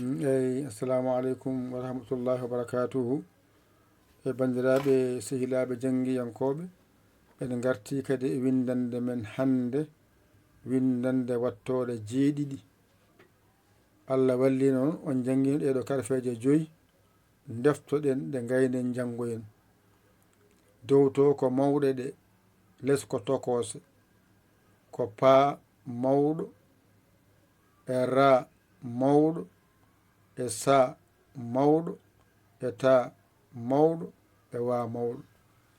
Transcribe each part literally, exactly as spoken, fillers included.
Eyi, assalamu aleykum wa rahmatullahi wa barakatuhu. E banndiraaɓe, sehilaaɓe janngiyankooɓe, en ngartii kadi e winndannde men hannde, winndannde wattooɗe jeeɗiɗi. Allah walli noon, on njanngino ɗeeɗo karfeeje joyi, ndeftoɗen ɗe, ngaynen, njanngoyen. Dow to ko mawɗe ɗe, les ko tokoose, ko paa mawɗo, e raa mawɗo, e saa mawɗo, e taa mawɗo, e waa mawɗo.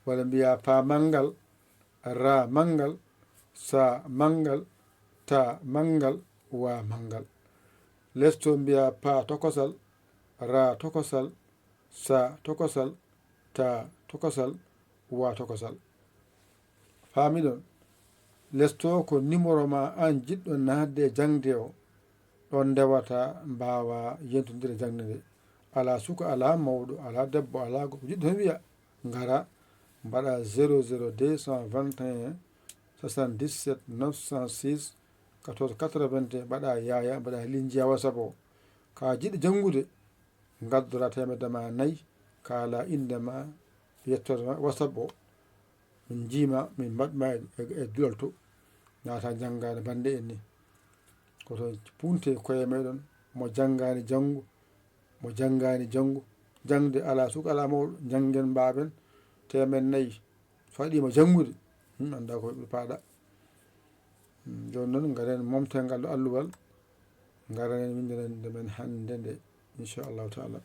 Walla mbiyaa paa manngal, raa manngal, saa manngal, taa manngal, waa manngal. Les to mbiyaa paa tokosal, raa tokosal, saa tokosal, taa tokosal, waa tokosal. Faamiɗon? Les to ko numéro ma aan jiɗɗo naatde e jaŋde o, ɗon ndewata mbaawa yentondire jaŋde nde. Alaa suka, alaa mawɗo, alaa debbo, alaa gorko, jiɗɗo tan wiya, ngara, mbaɗa zéro zéro deux cent vingt et un soixante-dix-sept neuf cent six quatorze quatre-vingt-un, mbaɗa yaaya, mbaɗa ligne njiya WhatsApp o. Ka jiɗɗo janngude, ngaddora teemedde ma nayi, kaala innde ma, yettode ma, WhatsApp o. Min njiima, min mbaɗma e, e, e duɗal to. Naata janngaade bannde en ni. Ko to punte koye meɗen, mo janngaani janngu, mo janngaani janngu. Jaŋde alaa suka, alaa mawɗo, njanngen mbaawen, teemen nayi. So waɗiima janngude, hmm, annda ko ɓe paaɗa. Hmm, jooni noon, ngaren momten ngal ɗo alluwal, ngaren winndande men hannde nde, inchallahu taala.